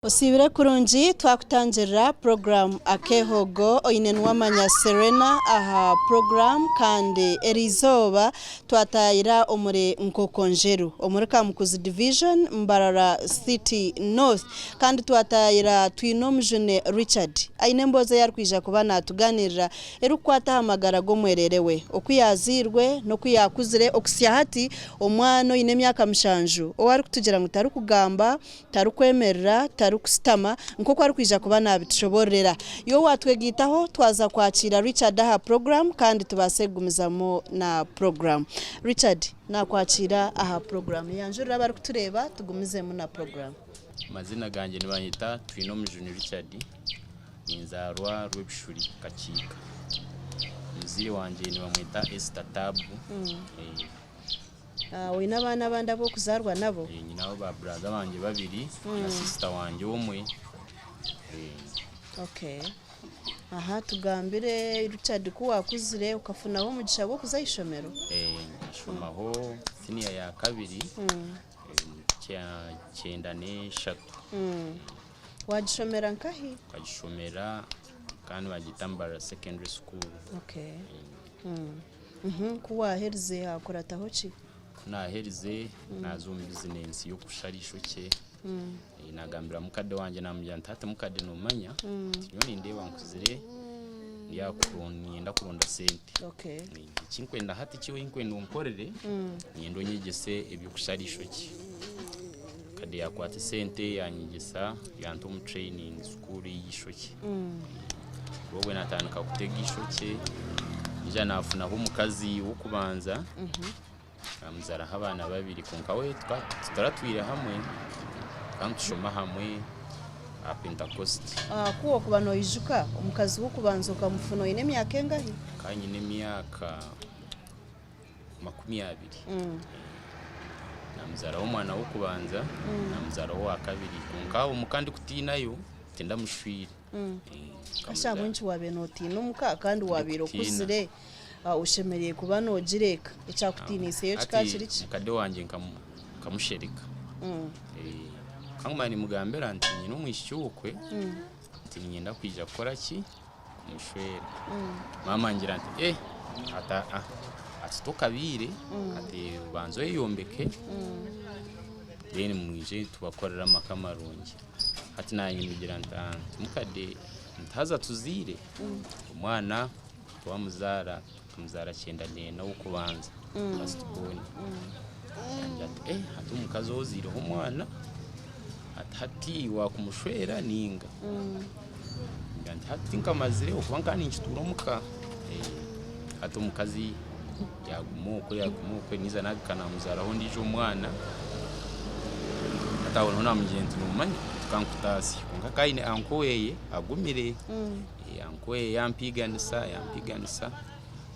Osiibire kurungi twakutangirira puroguraamu Akeehogo oine Nuwamanya Serena aha puroguraamu kandi eriizooba twataayira omuri Nkokonjeru omuri Kamukuzi Division Mbarara City North kandi twataayira Twinomujune Richard aine emboozi ei arikwija kuba naatugaaniirira erikukwata aha magara g'omwereere we, oku yaazairwe n'oku yaakuzire okuhitsya hati omwana oine emyaka mushanju ou arikutugira ngu tarikugamba Tarikwemerera, tarikushutama, nk'oku arikwija kuba naabitushoboororera. Iwe waatwegaitaho, twaza kwakiira Richard aha puroguraamu kandi tubaase kugumizamu na puroguraamu. Richard, naakwakiira aha puroguraamu. Yanjurira abarikutureeba tugumizemu na puroguraamu. Amazina gangye nibanyeta Twinomujuni Richard, ninzaarwa Rwebishuri Kakiika. Omuzaire wangye nibamweta Esther Taabu. Oine abaana abandi abu orikuzaarwa nabo? Nyine ba buraza bangye babiri na sisita wangye omwe. Okay. Aha tugambire Richard ku waakuzire okafunaho omugisha gw'okuza aha ishomero? Nkashomaho siniya ya kabiri omu kyenda n'eshatu. Waagishomera nkahi? Nkagishomera kandi nibagyeta Mbarara Secondary School. Okay. Ku waaherize haakurataho ki? Ku naaherize naaza omu bizinensi y'okushara eishokye. Naagambira mukade wangye naamugira nti hati mukade noomanya nti nyowe nindeeba nkuzire niinyenda kuronda sente. Eki ndikwenda hati eki orikwenda onkorere niinyenda onyegyese eby'okushara eishokye. Mukade yaakwata esente yaanyegyesa yanta omu training school y'eishokye. Obwo naatandika kutega eishokye, naija naafunaho omukazi w'okubanza, naamuzaaraho abaana babiri kwonka we tituratwire hamwe, tukaba nitushoma hamwe aha Pentecost. Ku orikuba noijuka, omukazi w'okubanza okamufuna oine emyaka engahi? Nkaba nyine emyaka 20. Naamuzaaraho omwana w'okubanza, naamuzaaraho owa kabiri kwonka omuka ndikutiinayo tindamushwire. Kasi ahabw'enki waabaire nootiina omuka kandi waabaire okuzire oshemereire kuba noogira eka? Ekyakutiiniiseyo kikaba kiri ki? Mukade wangye nkamushereka. Nkaguma nimugambira nti nyine omwishiki okwe nti niinyenda kwija kukora ki? Kumushwera. Maama angira nti eh ati aa ati tokabiire ati banza oyeyombeke then mwije tubakorere amaka marungi. Hati naanye mugira nti mukade nti haza tuzaire omwana twamuzaara tukamuzaara kyenda neena ow'okubanza first born. Yangira ati eh hati omukazi ou ozaireho omwana ati hati waakumushwera nainga? Ngira nti hati tinkamazire okuba nkaba ninkituura omuka. Hati omukazi yaaguma okwe yaaguma okwe naija naagaruka naamuzaaraho ondiijo omwana, hati aho niho naamugira nti noomanya tukankutaasya kwonka akaba aine anko weeye agumire, anko weeye yampiiganisa yampiiganisa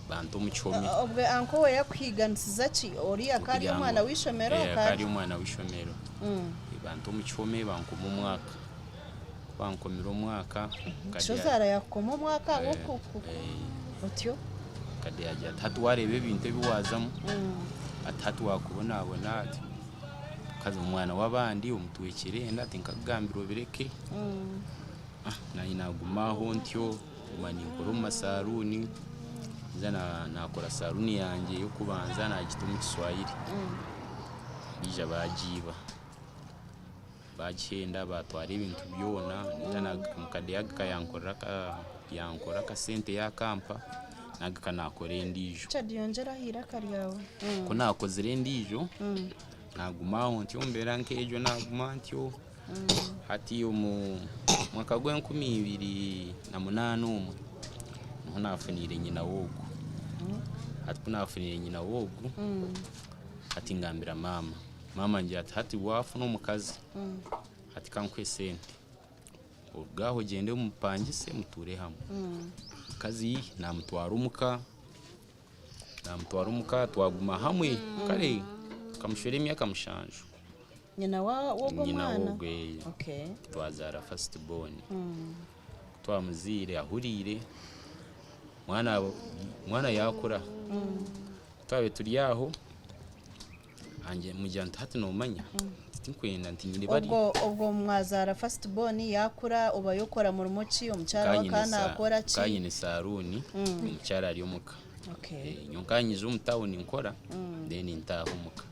banta omu kihome. Obwe anko weeye akuhiiganisiza ki? Oriya akaba ari omwana w'eishomero? Akaba ari omwana w'eishomero. Banta omu kihome bankoma omwaka. Ku bankomire omwaka, Shozaara yaakukoma omwaka ahabw'oku otyo? Kade yaagira ati hati waareeba ebintu ebi waazamu, ati hati waakubonabona, ati mukazi omwana w'abandi omutwekire enda, ati nkakugambira obireke. Naanye naaguma aho ntyo, nguma ninkora omu masaruuni, haza naakora saruuni yangye y'okubanza naagita omu Kiswahili, baija baagiiba. Baagihenda baatwara ebintu byona, mukade yaagaruka yankora akasente yaakampa, naagaruka naakora endiijo. Richard yongyera aha eiraka ryawe. Ku naakozire endiijo, naaguma aho ntyo omu mbeera nk'egyo naaguma ntyo, hati omu mwaka gw'enkumi ibiri na munaana omwo, niho naafuniire nyina w'ogu. Hati ku naafuniire nyina w'ogu, hati ngambira maama. Maama angira ati hati waafuna omukazi hati ka nkuhe esente oruge aho ogyende omupangise mutuure hamwe. Omukazi naamutwara omuka, naamutwara omuka twaguma hamwe kare nkamushwera emyaka mushanju. Nyina w'ogwo Nyina mwana? w'ogwo Okay. twazaara first born. Ku twamuzaire ahuriire, mwana mwana yaakura. Ku twabaire turi aho. Mugira nti hati noomanya? Tinkwenda nti nyine bari. Obwo obwo mwazaara first born yakura obayo okora murimo ki omukyara we akaba nakora ki? Nkaba nyine saruuni omukyara ari omuka. Okay. Nyowe nkaba nyija omu tawuni nkora then ntaaha omuka.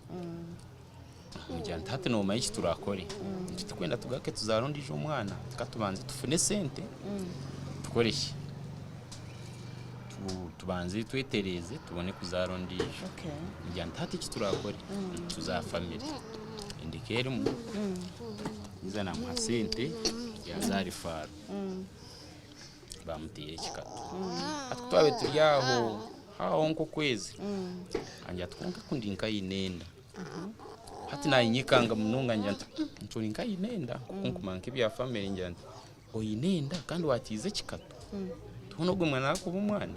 Mugira nti hati nomanya eki turakore nti turikwenda tugaruke tuzaare ondiijo omwana ka tubanze tufune esente tukore ki tubanze twetereeze tubone kuzaara ondiijo. Ngira nti hati eki turakore nituza aha famire endeka erimu ninza namuha sente yaaza aha rifaaro bamuteera ekikatu. Hati ku twabaire turi aho haabaho nk'okwezi angira ati kwonka ku ndi nk'aine enda. Hati nayinyekanga munonga ngira nti nti ori nk'aine enda nk'oku nkumanya nk'ebya famire ngira nti oine enda kandi watiiza ekikatu hoona ogwo mwana arikuba omwana?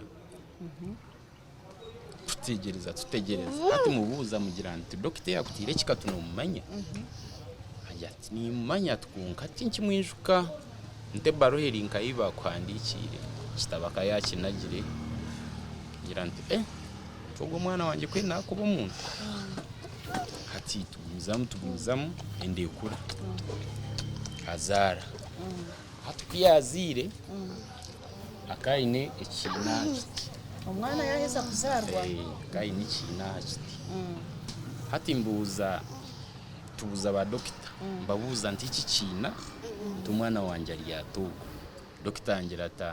Tutegyereza tutegyereza hati mubuuza mugira nti dokita eyakutiire ekikatu nomumanya? Agira ati nimumanya ati kwonka tinkimwijuka nti ebaruha eri nka ei baakuhandiikiire ekitabo akaba yaakinagire ngira nti eh Ogwo omwana wangye ku naakuba omuntu hati tugumizamu tugumizamu enda ekura azaara hati ku yaazaire akaba aine ekiina aha kiti. Omwana yaaheza kuzaarwa? Akaba aine ekiina aha kiti. Hati mbuuza tubuuza ba dokita mbabuuza nti eki kiina nti omwana wangye ari ata ogu? Dokita angira ati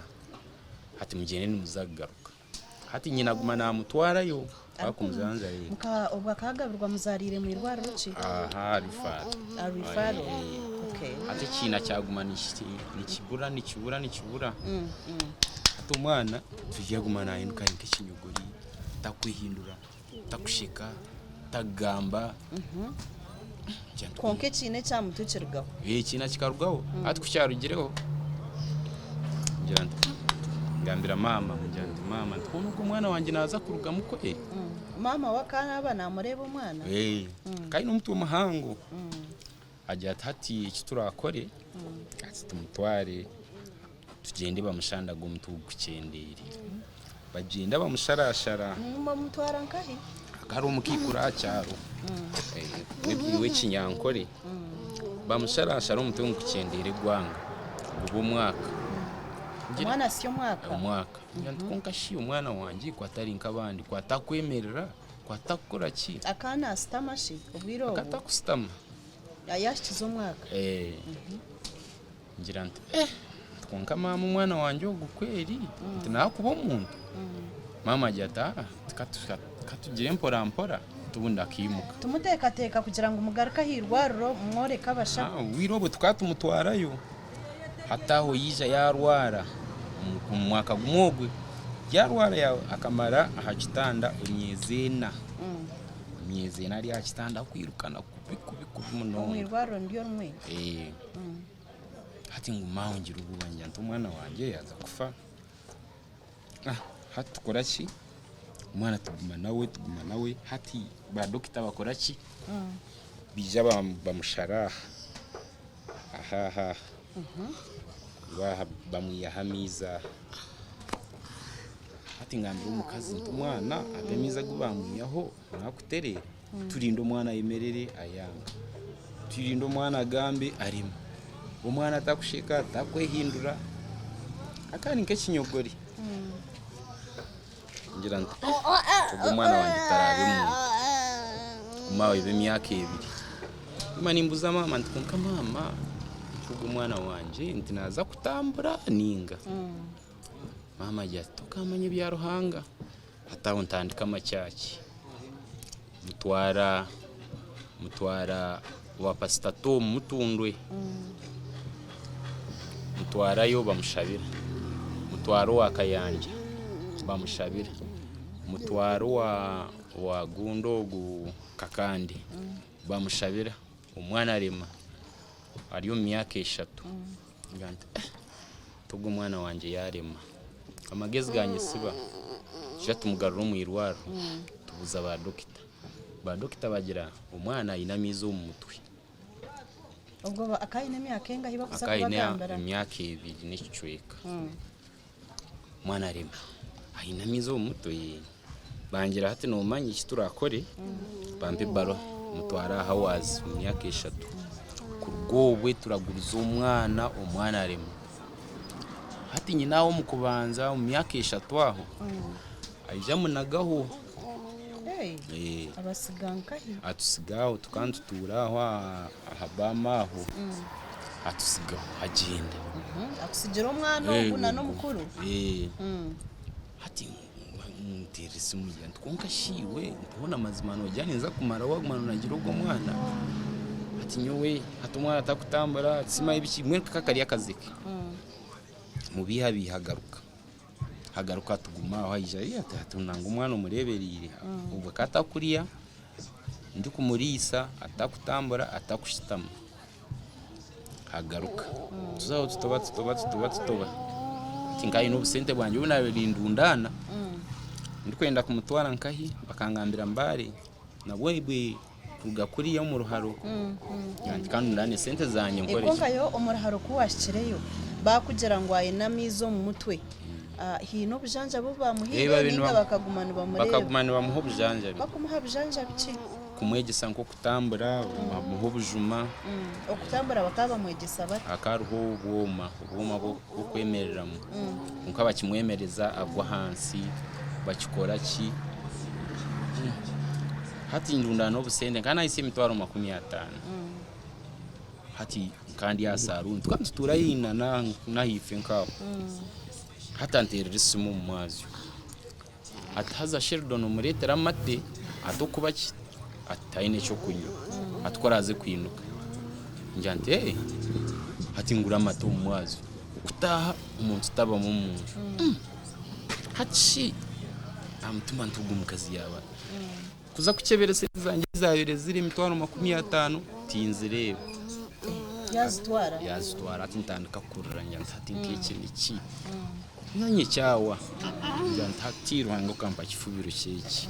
hati mugyende nimuza kugaruka. Hati nyina aguma naamutwarayo akumuzanzarira. Nka obwo akagabirwa muzariire mu irwariro ki? Aha referral. Ah, referral. Okay. Hati ekiina kyaguma nikibura nikibura nikibura. Hati omwana turyaguma nahinduka ari nk'ekinyogori, takwehindura, takusheka, takugamba. Kwonka ekiina ekya mutwe kirugaho. Ekiina kikarugaho hati ku kyarugireho ngira nti ngambira maama ngira nti maama nti hoona ogu omwana wangye naaza kurugamu kweri? Maama we akaba naaba naamureeba omwana? Akaba aine omutwe muhango agira ati hati eki turakore ati tumutware tugyende bamushandage omutwe gukyendeire. Bagyenda bamusharashara. Bamutwara nkahi? Hakaba hariho omukaikuru aha kyaro w'ekinyankore bamusharashara omutwe ngu gukyendeire gwanga guba omwaka. Omwana asya omwaka? Omwaka. Ngira nti kwonka shi omwana wangye ku atari nk'abandi ku atakwemerera ku atakukora ki? Akaba naasitama shi obwire obwo? Akaba atakusitama. Yaahikize omwaka? Ngira nti eh kwonka maama omwana wangye ogu kweri nti naakuba omuntu? Maama agira ati aa katugire mpora mpora obundi akaimuka. Tumuteekateeka kugira ngu mugaruke aha irwariro mworeke abashaho. Obwire obwo tukaba tumutwarayo hati aho yaija yaarwara omu mwaka gumwe ogwe yaarwara akamara aha kitanda emyezi ena, emyezi ena ari aha kitanda arikwirukana kubi kubi kubi munonga. Omu irwariro niryo rimwe? Hati nguma aho ngira obwoba ngira nti omwana wangye yaaza kufa, hati tukora ki? Omwana tuguma nawe tuguma nawe hati ba dokita bakora ki? Baija bamushara aha, aha aha aha bamwihaho amaizi aha. Hati ngambira omukazi nti omwana aga amaizi agu bamwihaho nakutereera? Turinde omwana ayemerere ayanga, turinde omwana agambe arema, omwana atakusheka atakwehindura akaba ari nk'ekinyogori. Ngira nti ogu omwana wangye taraabe muntu, guma ebe emyaka ebiri. Guma nimbuuza maama nti kwonka maama ogu omwana wangye nti naaza kutambura ninga? Maama agira ati tokamanya ebya Ruhanga. Hati aho ntandika amakyaki, mutwara mutwara owa pasita Tom Mutundwe, mutwarayo bamushabira, mutwara owa Kayanja bamushabira, mutwara owa owa gundi ogu Kakande bamushabira, omwana arema ari omu myaka eshatu. Ngira nti eh ogu omwana wangye yaarema. Amagezi ganyesiba twija tumugarura omu irwariro tubuuza ba dokita. Ba dokita bagira omwana aine amaizi omu mutwe. Obwo akaba aine emyaka engahi bakuza Akaba aine kubagambira? emyaka ebiri n'ekicweka. Omwana arema aine amaizi omu mutwe. Bangira hati nomanya eki turakore, bampa ebaruha mutware aha Awards omu myaka eshatu. Kuruga obwe turaguriza omwana, omwana arema. Hati nyina aho omu kubanza omu myaka eshatu aho, aija amunagaho. Abasiga nkahi? Atusiga aho tukaba nitutuura aho aha baama aho, atusigaho agyenda. Akutsigira omwana ogu na n'omukuru? Hati nteera esimu ngira nti kwonka shi iwe hoona mazima noogira ninza kumara waaguma noonagira ogwo mwana? Hati nyowe hati omwana atakutambura simanya biki mbwenu ka kari akazi ke. Mubiihabiiha agaruka, agaruka tuguma aho aija ati hati nanga omwana omureebereire obwe ka atakurya, ndikumuriisa, atakutambura, atakushutama. Agaruka tuzaho tutoba tutoba tutoba tutoba hati nkaba nyine obusente bwangye obu naabaire nindundaana ndikwenda kumutwara nkahi bakangambira Mbale nabwo kuruga kuriya omu ruharo ngira ka ndundaane esente zangye nkore ki. Kwonka yo omu ruharo ku wahikireyo baakugira ngu aine amaizi omu mutwe haine obujanjabi obu baamuhaire nainga bakaguma nibamureeba? Bakaguma nibamuha obujanjabi. Bakumuha bujanjabi ki? Kumwegyesa nk'okutambura, bamuha obujuma. Okutambura bakaba bamwegyesa bata? Hakaba hariho obwoma, obwoma bw'okwemereramu. Kwonka bakimwemereza agwa ahansi, bakikora ki. Hati ndundaana obusente, nkaba nahitsya emitwaro 50. Hati nkaba ndi aha saruuni, tukaba nitutuura haihi n'ahaifo nk'aho. Hati anteerera esimu omu mwazyo. Ati haza Sheldon omureetere amate ati okuba ki? Ati taine ky'okunywa ati ku araaze kwinuka. Ngira nti ee hati ngura amate omu mwazyo. Kutaaha omuntu tabamu omu nju. Hati shi aha mutima nti ogu omukazi yaaba kuza kukyebera esente zangye ezaabaire ziri emitwaro 50 tinzireeba. Yaazitwara? Yaazitwara hati ntandika kurira ngira nti hati nk'eki niki? Nanye kyawa ngira nti hati Ruhanga okampa kifubiro kyeki.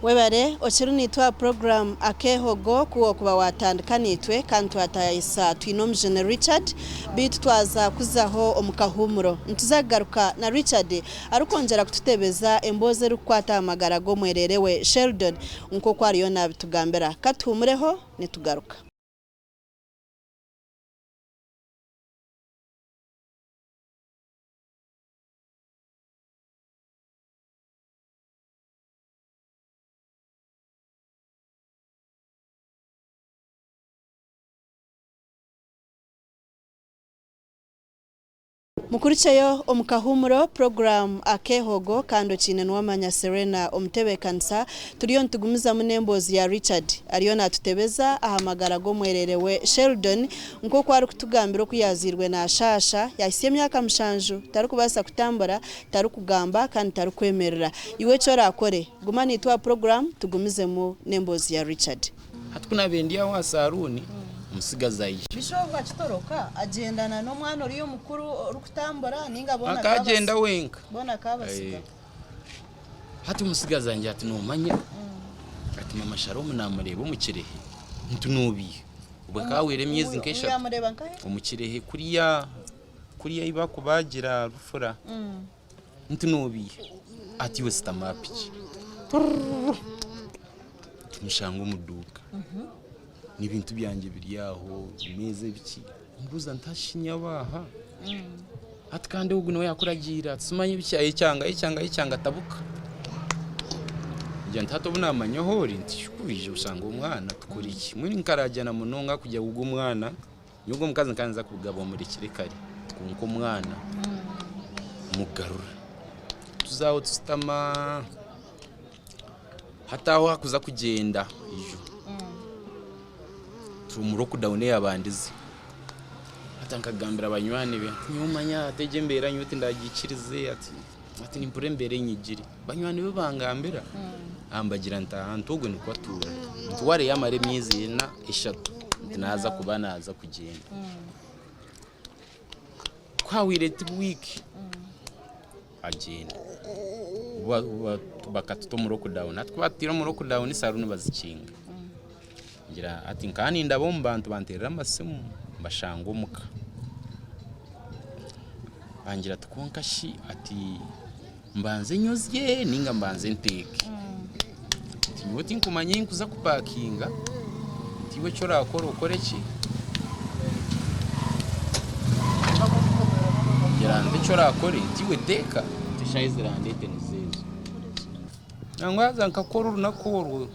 Webare okiri naitwe aha puroguraamu Akeehogo ku okuba waatandika naitwe kandi twatayayisa twine Omujuni Richard beitu twaza kuzaho omu kahuumuro. Nituza kugaruka na Richard arikwongyera kututebeza emboozi erikukwata aha magara g'omwereere we Sheldon nk'oku ariyo naabitugambira. Ka tuhuumureho nitugaruka. Mukurikyeyo omu kahuumuro puroguraamu Akeehogo kandi okiine Nuwamanya Serena omutebeekanisa. Turiyo nitugumizamu n'emboozi ya Richard. Ariyo naatutebeza aha magara g'omwereere we Sheldon nk'oku arikutugambira oku yaazairwe naashaasha, yaahitsya emyaka mushanju tarikubaasa kutambura, tarikugamba kandi tarikwemerera. Iwe eki oraakore, guma naitwe aha puroguraamu tugumizemu n'emboozi ya Richard. Hati ku naabaire ndi aho aha saaruuni, omutsigazi aija. Bishop akitoroka agyendana n'omwana oriya omukuru orikutambura nainga boona Akagyenda wenka. Boona akabasiga. Hati omutsigazi angira ati noomanya, ati mama Shalom naamureeba omu Kirehe, nti noobiiha? Obwo akaba ahweire emyezi nk'eshatu. Yaamureeba nkahe? Omu Kirehe kuriya kuriya ahi barikubaagira rufura. Nti noobiiha? Ati iwe sitama aha piki. Turururu! Tumushanga omu duuka. N'ebintu byangye biri aho, emeeza ebiki. Mbuuza nti hashi nyabo aha? Hati kandi ogu niwe yaakuragiira ati simanya biki ayekyanga ayekyanga ayekyanga atabuka. Ngira nti hati obu naamanya ahu ori nti shuka oije oshange omwana tukore ki? Mbwenu nkaragyana munonga kugira ngu ogu omwana, nyowe ogu omukazi nkaba ninza kugaba omurekire kare kwonka omwana mugarura. Tuza aho tushutama. Hati aho hakuza kugyenda ijo turi omu lockdown eyabandize hati nkagambira banywani be nti nyowe manya hati egi embeera nyowe tindagiikirize ati hati nimpurira embeera enyigire banywani be bangambira mbagira nti ahantu ogwe nikwo atuura nti wareyo amare emyezi ena eshatu nti naaza kuba naaza kugyenda ku hahwire eti wiiki agyenda. Bakatuta omu lockdown hati ku baatutaire omu lockdown saruuni bazikinga. Ngira hati nkaba nindaba omu bantu banteerera amasimu mbashanga omuka. Bangira ati kwonka shi ati. Mbanze nyozye ninga mbanze nteeke? Nti nyowe tinkumanya ei nkuza kupakinga, nti iwe eki orakore okore ki? Ngira nti eki orakore nti iwe teeka, nti eshaaha ezirandeete nizo ezo. Nangwa haza nkakora orunaku orwo,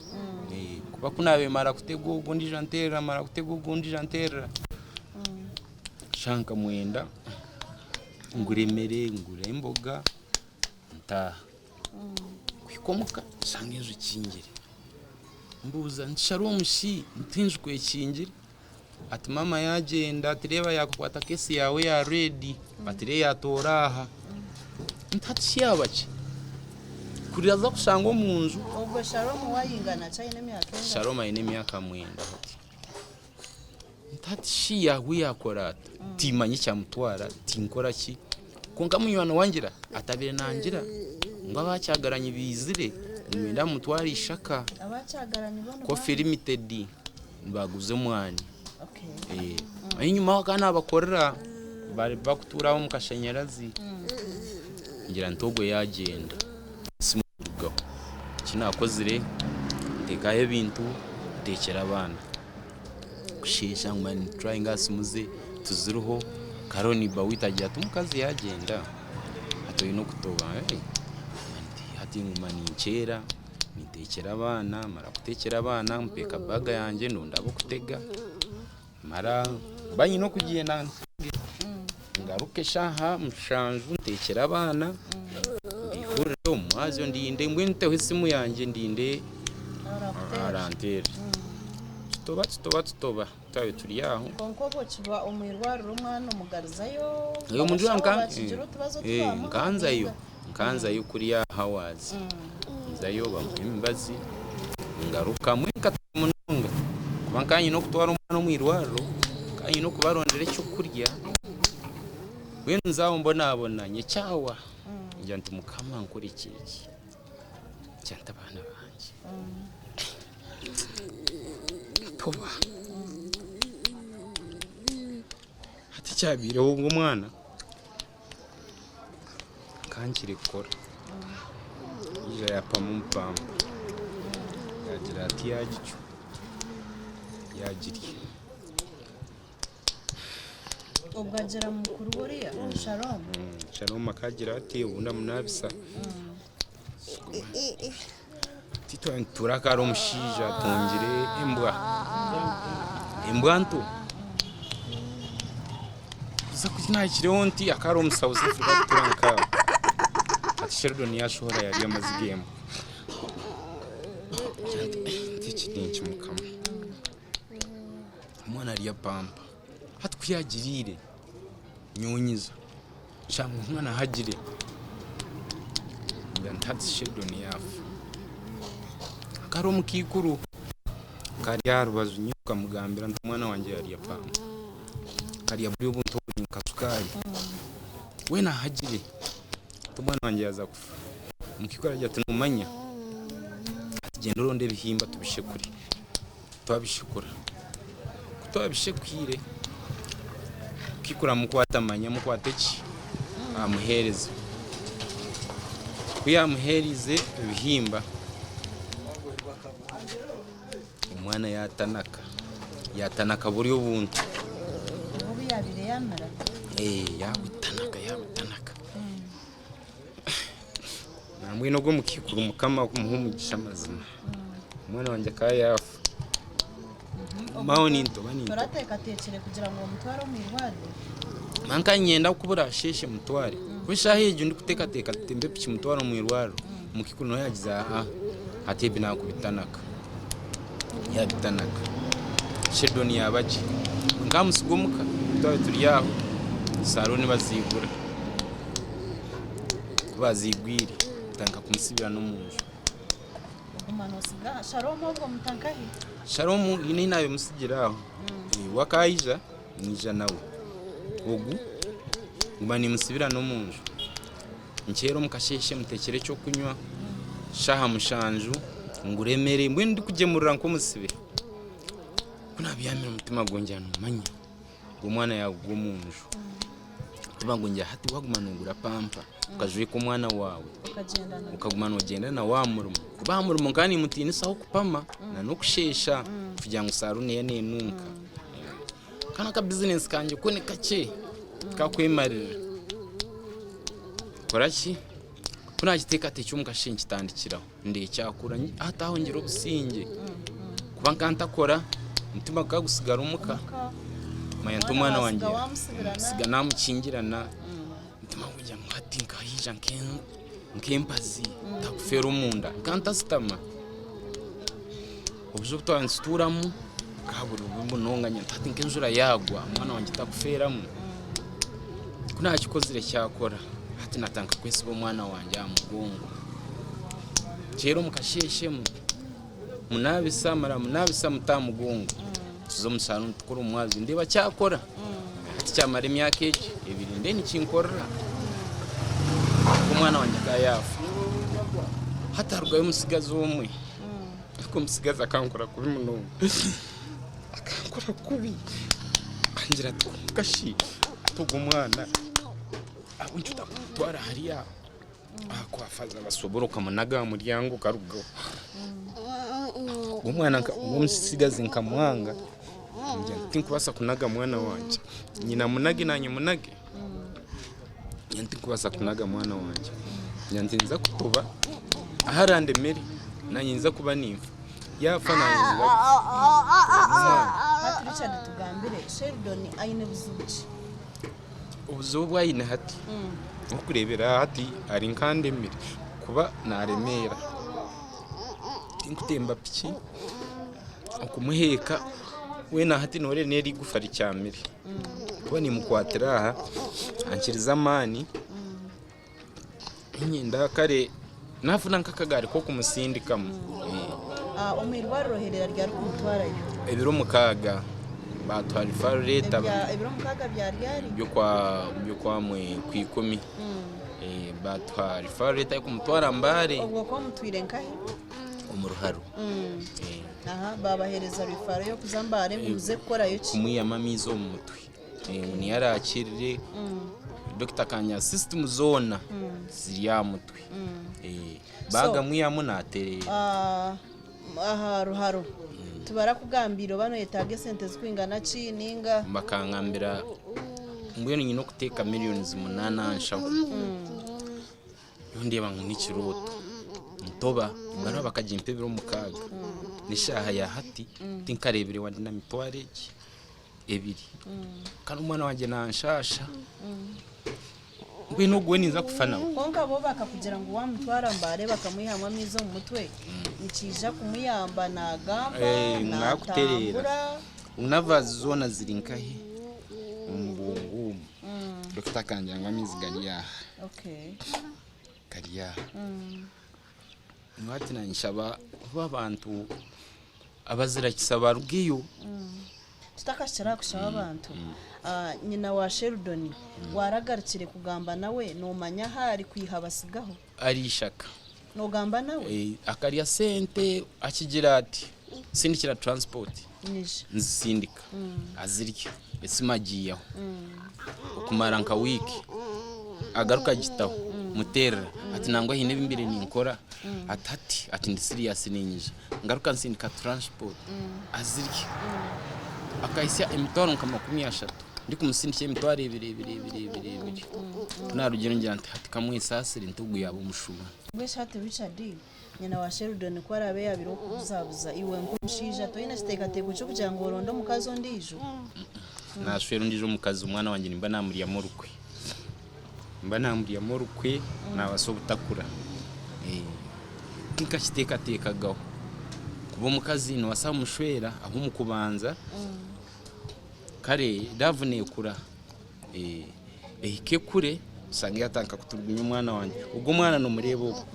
kuba ku naabaire mara kutega ogu ondiijo anteerera, mara kutega ogu ondiijo anteerera, shaaha nka mwenda ngura emere, ngura emboga ntaaha. Kuhika omuka nshanga enju ekingire, mbuuza nti Shalom shi nti enju ku ekingire? Ati maama yaagyenda ati reeba yaakukwata keesi yaawe ya reedi ati reeba yaatoora aha. Nti hati shi yaaba ki? Kuri aza kushanga omu nju. Obwo Shalom we aingana ki aine emyaka engana? Shalom aine emyaka mwenda hati. Nti hati shi yaahwa yaakora ata? Timmanya ekyamutwara, tinkora ki. Kwonka munywani wangira atabaire nangira ngu aba Kyagalanyi baizire nibenda bamutware Ishaka Coffee Limited nibaguza omwani. Enyima akaba nabakorera barikutuura aho omu kashanyarazi ngira nti ogwo yagyenda esimu erugaho. Eki nakozire nteekaho ebintu nteekyera abaana. Kusheesha nguma ninturayinga aha simu ze tiziriho, kare neiba waitu agira ati omukazi yagyenda hati oine okutoba hati nguma ninkyera nintekyera abaana mara kutekyera abaana mpeeka baga yangye ndonda ab'okutega mara mba nyine okugyenda ntege ngaruke eshaaha mushanju ntekyere abaana mbihurire omu mwazyo ndinde mbwenu nteho esimu yangye ndinde aranteerere. Tutoba tutoba tutoba twabaire turi aho. Kwonka obwo okiba omu irwariro omwana omugarizayo Omu abashaho nka bakigira otubazo otu bamuha nkanzayo ninga nkanzayo kuriya Howards nzayo bamuha emibazi ngaruka mbwenu nkatoba munonga kuba nkaba nyine okutwara omwana omu irwariro nkaba nyine okubarondera ekyokurya mbwenu nza aho mbonabona nyekyawa ngira nti mukama nkorekye ki ngira nti abaana bangye. Toba. Hati ekyabaireho ogwo omwana akankira kukora yaija yaapama omupampa yaagira ati yaagicwa yaagirya. Obwo agira mukuru we oriya Shalom. Shalom akagira ati obundi amunaabisa. Titwaba nitutuura aka hariho omushaija atungire embwa, embwa nto. Kuza ku naahikireho nti hakaba hariho omu South Africa arikutuura nk'aho. Hati Sheldon yaashohora yaarya amazi g'embwa. Nti eki ninki Mukama. Omwana arya pampa. Hati ku yaagiriire nyowe nyiza. Nshanga omwana ahagire ngira nti hati Sheldon yaafa. Hakaba hariho omukaikuru kari aha rubaju nyowe nkamugambira nti omwana wangye yarya pampa. Akarya buri obuntu oburi nka sukaari. Weena ahagire hati omwana wangye yaaza kufa. Omukaikuru aragira ati noomanya hati gyenda oronde ebihimba tubishekure. Twabishekura. Ku twabishekwire, kikura amukwata amanya amukwata eki amuheereza. Ku yaamuheerize ebihimba, omwana yaatanaka, yaatanaka buri obuntu. Obu yaabaire yaamira. Yaabutanaka yaabutanaka. Nambwenu ogwo omukaikuru mukama amuhe omugisha amazima. Omwana wangye akaba yaafa. Mpaho nintoba nintoba. Torateekateekire kugira ngu omutware omu irwariro? Nanka niinyenda ku buraasheeshe mutware. Ku eshaaha egyo ndikuteekateeka ntembe piki mutware omu irwariro, omukaikuru nawe yaagize aa hati ebi naakubitanaka. Yaabitanaka. Sheldon yaaba gye. Nkamutsiga omuka twaba turi aho, saruuni baziigura. Ku baaziigwire, ntandika kumutsibira n'omu nju. Oguma nootsiga Shalom obwo omuta nkahi? Shalom haine ahi naabimutsigira aho. We akaija, naija nawe. Ogu nguma nimutsibira n'omu nju. Nkyera omu kasheeshe muteekyere ekyokunywa, shaaha mushanju ngure emere, mbwenu ndikugyemurira nk'omusibe. Ku naabyamire omutima gwongyera noomanya ngu omwana yaagwa omu nju. Omutima gwongyera hati waaguma noogura pampa okajweka omwana waawe. Okaguma nogyenda nawe aha murimo. Kuba aha murimo nkaba nimutiinisaho kupama na n'okusheesha kugira ngu saruuni ye nenunka. Kandi aka bizinesi kangye ko ni kakye tikakwemarira. Nkora ki? Ku naakiteekateekire omu kasheeshe nkitandikiraho ndeekyakura hati aho ngira obusingye kuba nkaba ntakora omutima gukaba gusigara omuka manya nti omwana wangye nsiga naamukingirana omutima gugira ngu hati nkaija nk'empazi ntakufeera omunda nkaba ntasitama obuju obu twaba nitutuuramu bukaba buri bubi munonga hati nk'enjura yaagwa omwana wangye takufeeramu ku naakikozire kyakora hati naatandika kwesiba omwana wangye aha mugongo kera omu kasheeshe munaabisa mara munaabisa muta aha mugongo tuza omu saruuni tukora omwazyo ndeeba kyakora hati kyamara emyaka egi ebiri ndiyo nikinkorera omwana wangye akaba yaafa hati harugayo omutsigazi omwe Ariko omutsigazi akankora kubi munonga. Akankora kubi. Angira ati kwonka shi ati ogu omwana ahabw'enki otakumutwara hariya aha kwa faaza basobora okamunaga aha muryango okarugaho. Ogu omwana ogu omutsigazi nkamwanga ngira nti tinkubaasa kunaga mwana wangye. Nyina munage naanye munage? Nyowe tindikubaasa kunaga mwana wangye. Nyowe ninza kutoba ahu arandemere naanye ninza kuba ninfa. Yaafa naanye ninza kufa. Hati Richard tugambire, Sheldon aine buzibu ki? Obuzibu obu aine hati, orikureebera hati ari nk'andemire kuba naaremeera. Tinkutemba piki, okumuheeka weena hati nooreeba n'eri igufa rikyamire. Kuba nimukwatira aha ankirize amaani niinyenda kare naafuna nk'akagaari k'okumutsindikamu. Omu irwariro oherera ryari kumutwarayo? Ebiro 6 baatuha referral letter. Ebiro 6 bya ryari? By'okwa Kwikumi. Baatuha referral letter y'okumutwara Mbale. Obwo okaba omutwire nkahi? Omu Ruharo. Aha, baabaheereza referral y'okuza Mbale ngu muze kukorayo ki? Kumwihamu amaizi omu mutwe ngu niyo araakirire. Dokita akanyira sisitimu zoona ziri aha mutwe. Baagamwihamu naatereera. Aha Ruharo tibarakugambiire oba noyetaaga esente zirikwingana ki ninga? Bakangambira mbwenu nyine okuteeka miriyoni munaana aha nshaho. Nyowe ndeeba ngu n'ekirooto ntoba ebaruha bakagimpa ebiro 6 n'eshaaha ya hati tinkareebire wadde na mitwaro egi ebiri kandi omwana wangye nanshaasha mbwenu ogu we ninza kufa nawe. Kwonka bo bakakugira ngu waamutwara Mbale bakamwihamu amaizi omu mutwe nikiija kumuyamba naagamba, naatambura. Nerves zoona ziri nkahi omu bwongo omu. Dokita akangira ngu amaizi gari aha. Gari aha. Nyowe hati ninshaba obu abantu abazirakisa barugeyo. Tutakahikire aha kushaba abantu, nyina wa Sheldon waragarukire kugamba nawe nomanya ahu ari kwiha abasigaho? Ari Ishaka. Nogamba nawe? Akarya sente akigira ati sindikira transport. Nyija. Nzisindika azirya esimu agiihaho okumara nka wiiki agaruka agitaho muteerera ati nangwa haine ebi mbaire ninkora ati hati ati ndi serious niinyija ngaruka nsindika transport azirya akahitsya emitwaro nka 30 ndikumusindikira emitwaro ebiri ebiri ebiri ebiri ebiri ku naarugire ngira nti hati kamwesaasire nti ogu yaaba omushuma. Mbwenu shi hati Richard Nyina wa Sheldon ku araabe yaabaire ow'okubuzabuza, iwe nk'omushaija toine kiteekateeko ky'okugira ngu oronde omukazi ondiijo? Naashwera ondiijo omukazi omwana wangye nimba naamuryamu orukwe. Nimba naamuryamu orukwe naabaasa obutakura. Tinkakiteekateekagaho. Kuba omukazi noobaasa kumushwera ahu omu kubanza, kare love neekura. Ehike ekure oshange yatandika kuturugunya omwana wangye. Ogwo omwana nomureeba ogwo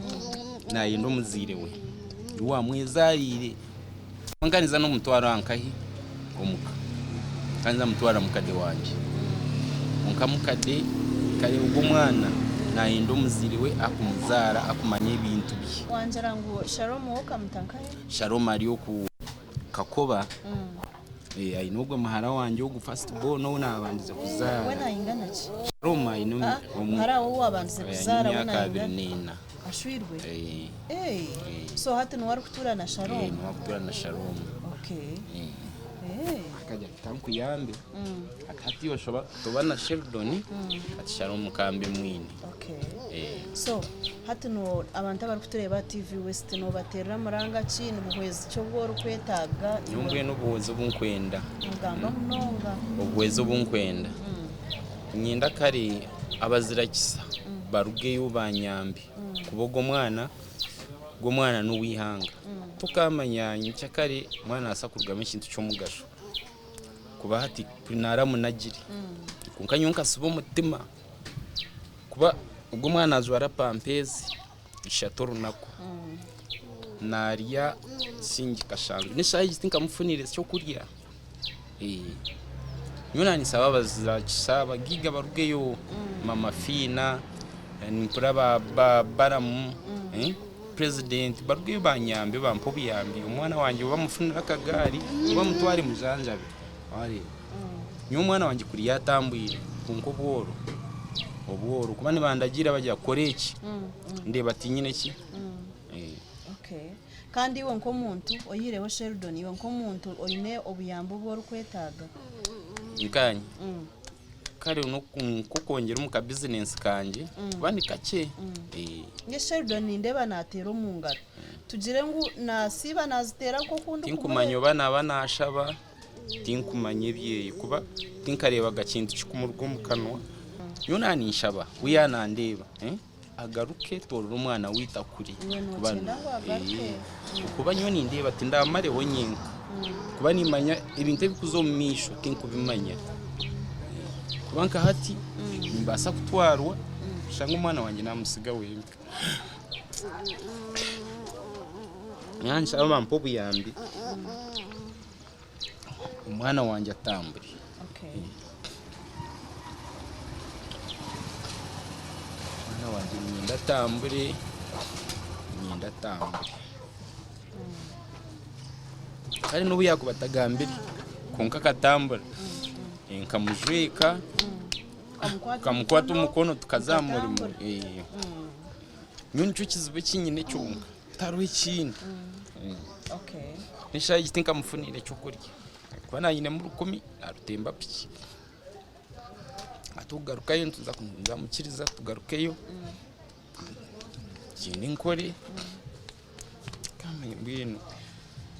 nayenda omuzaire we owamwezaariire. Kwonka ninza n'omutwaro aha nkahi? Omuka. Kandi ninza mutwara mukade wangye. Kwonka mukade nkareeba ogwo omwana nayenda omuzaire we akumuzaara akumanya ebintu bye. Wangira ngu Shalom we okamuta nkahi? Shalom ari oku Kakoba. Eh, aine ogwo muhara wangye ogu first born ou naabandize We kuzaara. naingana ki? Shalom aine omu- Ah, omu- muhara wawe ou wabandize aine kuzaara we emyaka abiri naingana? n'ena. Ashwirwe? Eh, Eh, Eh. so hati niwe arikutuura na eh, Shalom? niwe arikutuura na Shalom. Okay. Eh. Eh. Akagira ati kankuyambe. Ati hati iwe shoba toba na Sheldon, ati Shalom kambe mwine. Okay. Eh. So hati no abantu abarikutureeba aha TV West nobateerera muranga ki? Nibuhwezi ki obu orikwetaaga? Nyowe mbwenu obuhwezi obu nkwenda. Nogamba munonga. Obuhwezi obu nkwenda. Niinyenda kare abazira kisa barugeyo banyambe kuba ogwo omwana, ogwo omwana n'oweihanga. Tokamanya nyekyakare omwana nabaasa kurugamu ekintu ky'omugasho. Kuba hati kuri naramunagire kwonka nyowe nkasiba omutima kuba ogwo omwana najwara pampezi ishatu orunaku, narya siringi kashanju n'eshaaha egi tinkamufunire ekyokurya. Nyowe naninsaba abazira abagaiga barugeyo mama Fiina, nimpurira ba Balamu, president barugeyo banyambe bampe obuyambi omwana wangye bamufunire akagaari bamutware mujanjabe wareeba. Nyowe omwana wangye kuri yatambwire kwonka obworo obworo kuba nibandagiira bagira kora eki ndeeba tinyine ki. Okay. Kandi iwe nk'omuntu oyihireho Sheldon, iwe nk'omuntu oine obuyambi obu orikwetaaga? Nkaanye kare nk'okwongyera omu ka bizinensi kangye kuba ni kakye. Nge Sheldon nindeeba naateera omu ngaro. Tugire ngu naasiiba naaziteera nk'oku ndikumureeba? Tinkumanya oba naaba naashaba. Tinkumanya ebyeye kuba tinkareebaga kintu kikumuruga omu kanwa. Nyowe naninshaba we yanandeeba agaruke tworore omwana waitu akure. Iwe nokyenda ngu agaruke? Kuba nyowe nindeeba tindamareho nyenka kuba nimanya ebintu ebikuza omu maisho tinkubimanya. Kuba nka hati nimbaasa kutwarwa oshange omwana wangye namutsiga wenka. Nanshaba bampe obuyambi. Omwana wangye atambure. Omwana wangye niinyenda atambure, niinyenda atambure. Kare n'obu yaakuba atagambire kwonka akatambura, nkamujweka, nkamukwata omukono tukaza aha murimo. Nyowe nikyo kizibu eki nyine kyonka. Tihariho ekindi. N'eshaaha egi tinkamufunire ekyokurya ahakuba naayinemu rukumi naarutemba piki. Hati okugarukayo nzamukiriza tugarukeyo ngyende nkore mbwenu.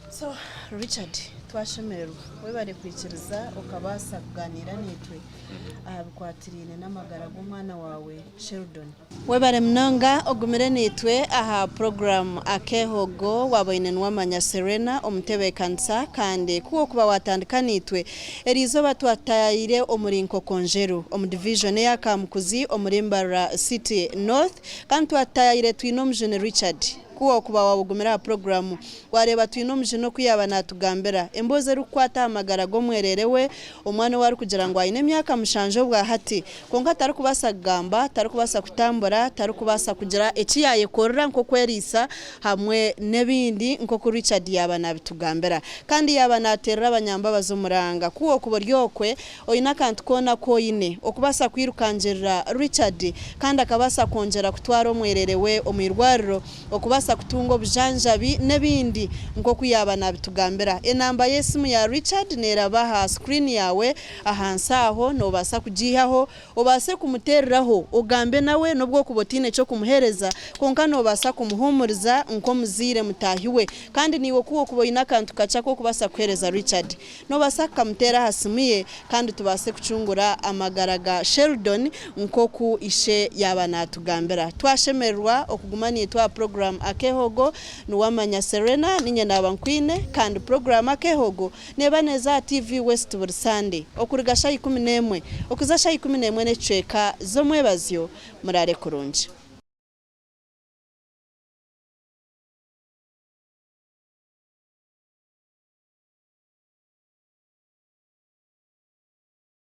So Richard twashemererwa webare kwikiriza okabaasa kuganiira naitwe aha bikwatiraine n'amagara g'omwana waawe Sheldon. Webare munonga ogumire naitwe aha puroguramu Akeehogo. Waaba oine Nuwamanya Serena omutebeekanisa kandi ku okuba waatandika naitwe eriizooba twataire omuri Nkokonjeru omu divijoni eya Kamukuzi omuri Mbarara City North kandi twataire Twinomujuni Richard. Ku okuba waaba ogumire aha puroguramu Waareeba Twinomujuni oku yaaba naatugambira emboozi erikukwata aha magara g'omwereere we, omwana ou arikugira ngu aine emyaka mushanju obwa hati, kwonka tarikubaasa kugamba, tarikubaasa kutambura, tarikubaasa kugira eki yaayekorera nk'okweriisa hamwe n'ebindi nk'oku Richard yaaba naabitugambira. Kandi yaaba naateerera abanyambabazi omuranga. Ku okuba ori okwe, oine akantu koona aku oine okubaasa kwirukangirira Richard kandi akabaasa kwongyera kutwara omwereere we omu irwariro okubaasa kutunga obujanjabi n'ebindi nk'oku yaaba naabitugambira. Enamba y'esimu ya Richard neeraba aha screen yaawe ahansi aho, noobaasa kugiihaho obaase kumuteereraho ogambe nawe n'obu okuba otaine ky'okumuheereza kwonka noobaasa kumuhuumuriza nk'omuzaire mutaahi we. Kandi naiwe ku okuba oine akantu kakye ak'okubaasa kuheereza Richard, Noobaasa kukamuteera aha simu ye kandi tubaase kucungura amagara ga Sheldon nk'oku ishe yaaba naatugambira. Twashemererwa okuguma naitwe aha puroguraamu Akeehogo. Niwamanya Serena, niinye naaba nkwine kandi puroguraamu Akeehogo neeba neeza aha TV West buri Sande okuruga shaaha 11 okuza shaaha 11 n'ekicweka z'omwebazyo. Muraare kurungi.